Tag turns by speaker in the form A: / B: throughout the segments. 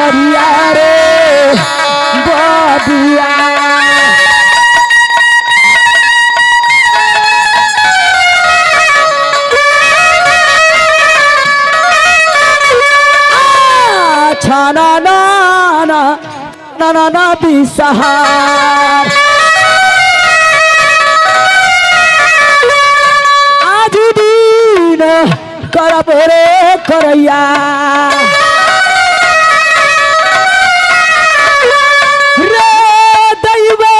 A: नगरिया रे बबुआ। अच्छा ना ना ना ना ना ना बिसहार आज दिन करब रे करैया रे दैवे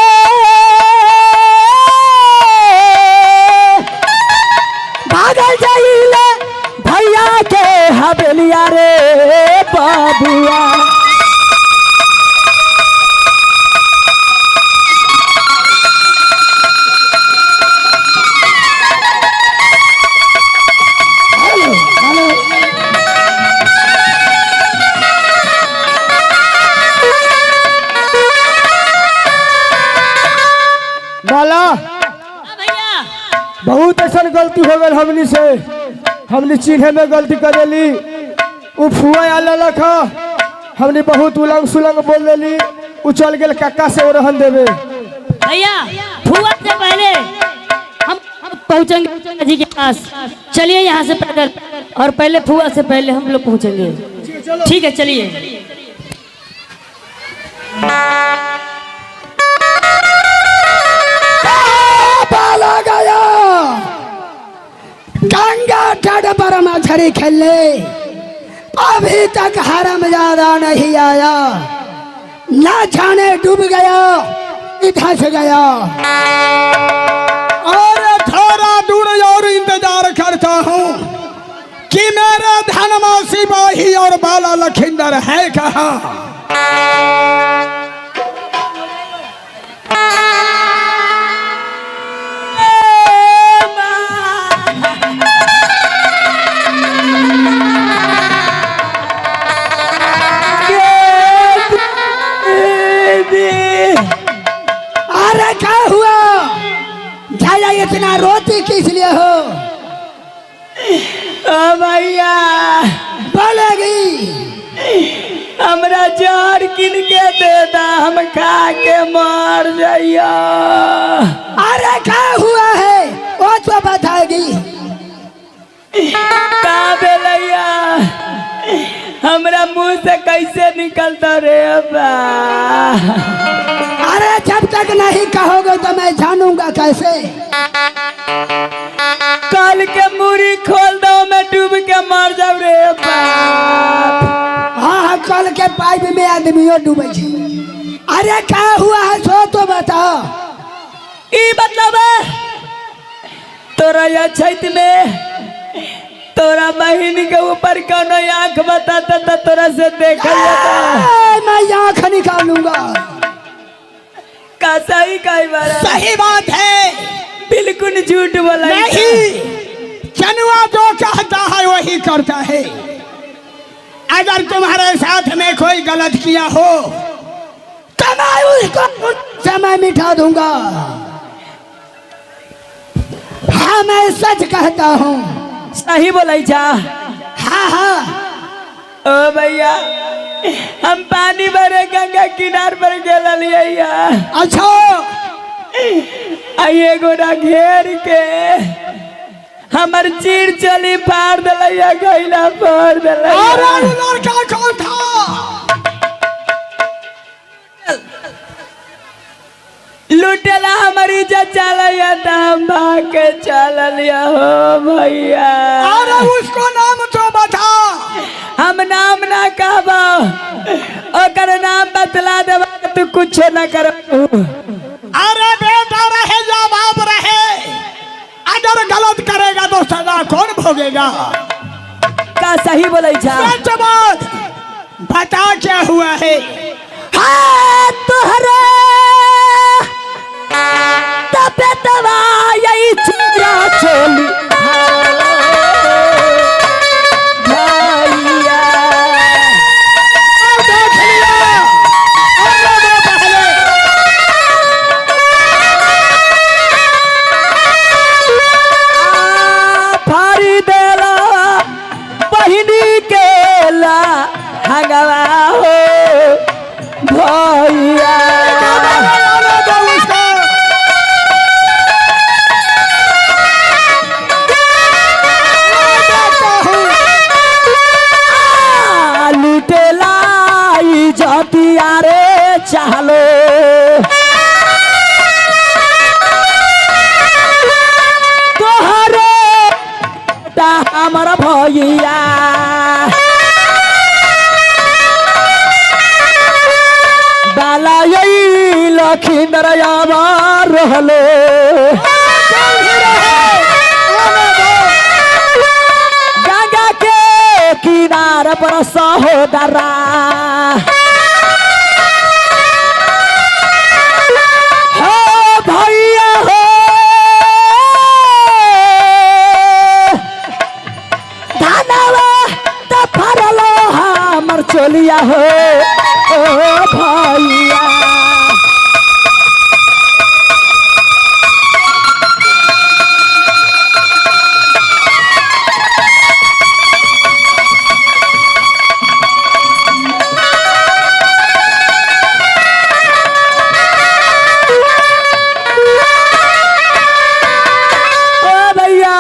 A: भागल जाइले भैया के हवेलिया रे बबुआ।
B: हेलो हेलो,
C: बाला
D: हाँ भैया,
C: बहुत ऐसा गलती हो गई हमनी से, हमनी चिन्हे में गलती करेली। उ फुआ आल लख, हमनी बहुत उलंग सुलंग बोल देली, उ चल गेल कक्का से ओरहन देवे।
D: भैया फुआ से पहले हम पहुंचेंगे जी के पास। चलिए यहाँ से पैदल, और पहले फुआ से पहले हम लोग पहुंचेंगे। ठीक है चलिए।
B: बाला गया गंगा तट पर मछली खेलने, अभी तक हरामजादा नहीं आया, ना जाने डूब गया कि धंस गया।
E: और थोड़ा दूर और इंतजार करता हूँ कि मेरे धनमा सिपाही और बाला लखिंदर है कहाँ।
B: अरे क्या हुआ झाया, इतना रोती किस लिए हो?
A: ओ भैया
B: बोलेगी
A: हमरा जहर किन के दे दा, हम खा के मर जाइया।
B: अरे क्या हुआ है वो तो बताएगी।
A: का भेलैया, हमरा मुंह से कैसे निकलता रे बा?
B: अरे जब तक नहीं कहोगे तो मैं जानूंगा कैसे?
A: कल के मूरी खोल दो, मैं डूब के मर जाऊं रे बाप।
B: हाँ हाँ, कल के पाइप में आदमियों डूबे छे। अरे क्या हुआ है सो तो बताओ।
A: ई मतलब है तोरा अछैत में तोरा बहिन के ऊपर कोनो आंख बताता तो तोरा से देखल जाता।
B: ए, मैं आंख निकालूंगा।
A: का सही कही बारा?
E: सही बात है,
A: बिल्कुल झूठ बोला
E: नहीं। चनुआ जो कहता है वही करता है। अगर तुम्हारे साथ में कोई गलत किया हो
B: तो मैं उसको समय मिठा दूंगा। हाँ मैं सच कहता हूँ।
A: सही बोलै छा?
B: हाँ हाँ।
A: ओ भैया, हम पानी भरे गंगा किनार पर गेल हलियै।
E: अच्छा।
A: आ एगोरा घेर के हमर चीर चली फाड़ देलैया, गैला फोड़ देलैया।
E: अरे वो लड़का कौन था?
A: लुटेला हमर इज्जत चलैया त हम भाग के चललिया हो भैया।
E: अरे उसको नाम तो बता।
A: हम नाम ना कहबो, ओकर नाम बतला देबा तू कुछो ना कर।
E: अरे बेटा रहे या बाप रहे, अगर गलत करेगा तो सजा कौन भोगेगा?
A: का सही बोलै छा?
E: सच बात बता, क्या हुआ है?
A: हाँ तोहरा तबे यही चिड़ा चोली भैया।
E: और देख लिया, अरे वो पहले
A: फाड़ी देला बहिनी के ला हंगवा हो। हमर भैया। बाला यही लखींदर आवा रहले। गंगा के किनार पर सहोदरा। हो भैया हो धनवा त फरलो हमर चोलिया हो ओ भैया। ओ भैया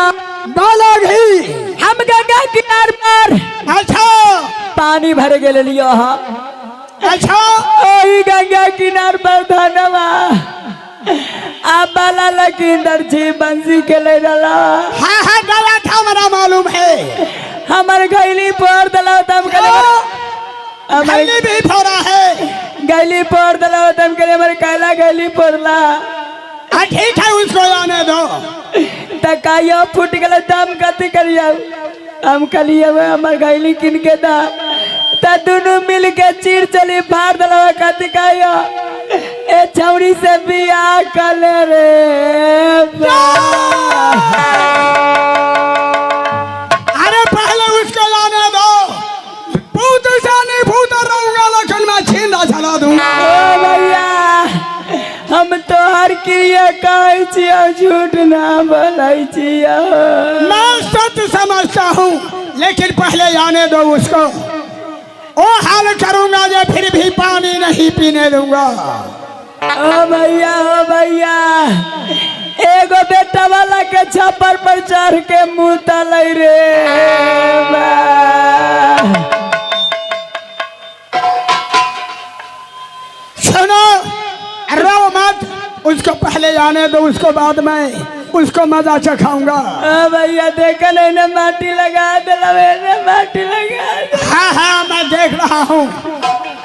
E: बाला घी।
A: हम गंगा किनार पर
E: अच्छा
A: पानी भर गेल लियो हा।
E: अच्छा
A: ओही गंगा किनार पर धनवा आ बाला लखींदर जी बंसी खेले रहला।
E: हाँ हाँ गया था, हमारा मालूम है।
A: हमर गैली पर दला तम कले हमर
E: गली भी फोड़ा है।
A: गैली पर दला तम कले हमर काला गैली पड़ला।
E: हाँ ठीक है, उसको आने दो।
A: त कायो फूट गेल दम कथी करियो। हम कहलिए हमर गैली किन के दा त दुनू मिल के चीर चली फाड़ दला कथी कहियो ए छौरी से बियाह कले रे बा।
E: अरे पहले उसको लाने दो, भूत से नहीं भूत रहूंगा लेकिन मैं छींदा चला दूंगा।
A: ओ भैया हम तोहर क्रिया कहै छियौ, झूठ ना बोलै छियौ।
E: मैं सच समझता हूँ, लेकिन पहले आने दो उसको। ओ हाल करूंगा जो फिर भी पानी नहीं पीने दूंगा।
A: ओ भैया ओ भैया एगो बेटा वाला के छप्पर पर चढ़ के मुँह तलै रे बा।
E: सुनो रो मत, उसको पहले आने दो, उसको बाद में उसको मजा चखाऊंगा।
A: ओ भैया देख ने माटी लगा दिला ने माटी लगा देला।
E: हाँ हाँ मैं देख रहा हूँ।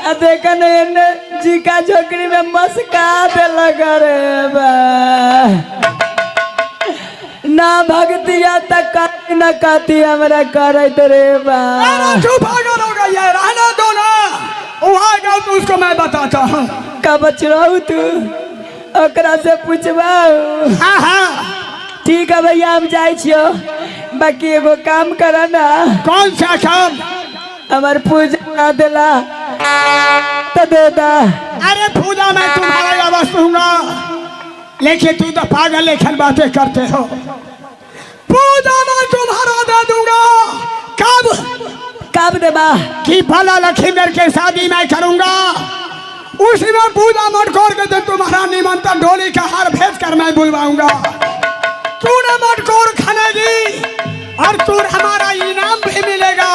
A: आ देख ने जीका झोकरी में मस्का देलक रे बा। ना भगतिया त काती न काती हमरा करैत रे बा।
E: अरे तू पागल हो गई है, रहना दो ना, वो आएगा तो उसको मैं बताता हूँ।
A: का बचरहु तू ओकरा से पूछबाऊ।
E: हाँ हाँ
A: ठीक है भैया हम जाइ छियो, बाकी एगो काम कर ना।
E: कौन सा काम?
A: हमार पूजा ना देला तो दे दा।
E: अरे पूजा मैं तुम्हारा आवाज दूंगा, लेकिन तू तो पागल लेखन बातें करते हो। पूजा मैं तुम्हारा दे दूंगा। कब?
A: कब देबा?
E: कि भला लखींदर के शादी मैं करूंगा, उसमें पूजा मटकोर के दिन तुम्हारा निमंत्रण डोली का हार भेज कर मैं बुलवाऊंगा। तूने मटकोर खानेगी और तू हमारा इनाम भी मिलेगा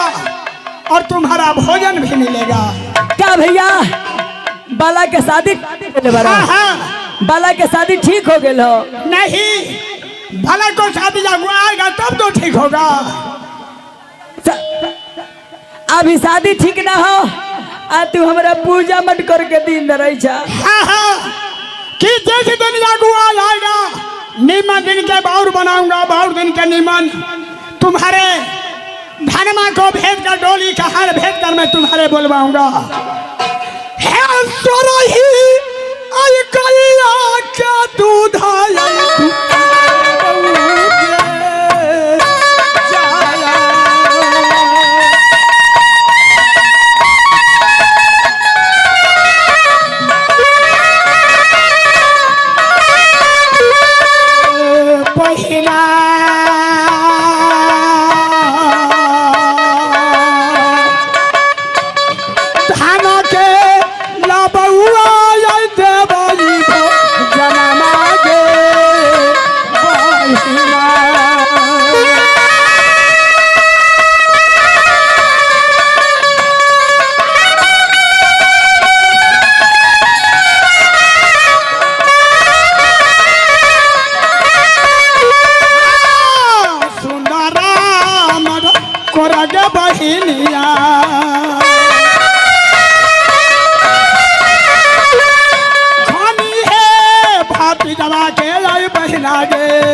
E: और तुम्हारा भोजन भी मिलेगा।
A: क्या भैया बाला के शादी
E: हाँ हाँ
A: बाला के शादी ठीक हो गेल हो?
E: नहीं, भला को शादी जब आएगा तब तो ठीक होगा।
A: अभी शादी ठीक ना हो आ तू हमरा पूजा मत करके दिन धरै छा।
E: हाँ हाँ कि जिस दिन अगुआ आएगा नीमन दिन के बाउर बनाऊंगा, बाउर दिन के नीमन तुम्हारे धनमा को भेज कर डोली का हार भेज कर मैं तुम्हारे बुलवाऊंगा। हे सोरही आई गैया के दूध आई तू जाया। पहिला धान के लबुआ आई देवई जनमा गे बहिना। बहिनिया। खानी है भाती दवा के आई बहिना गे।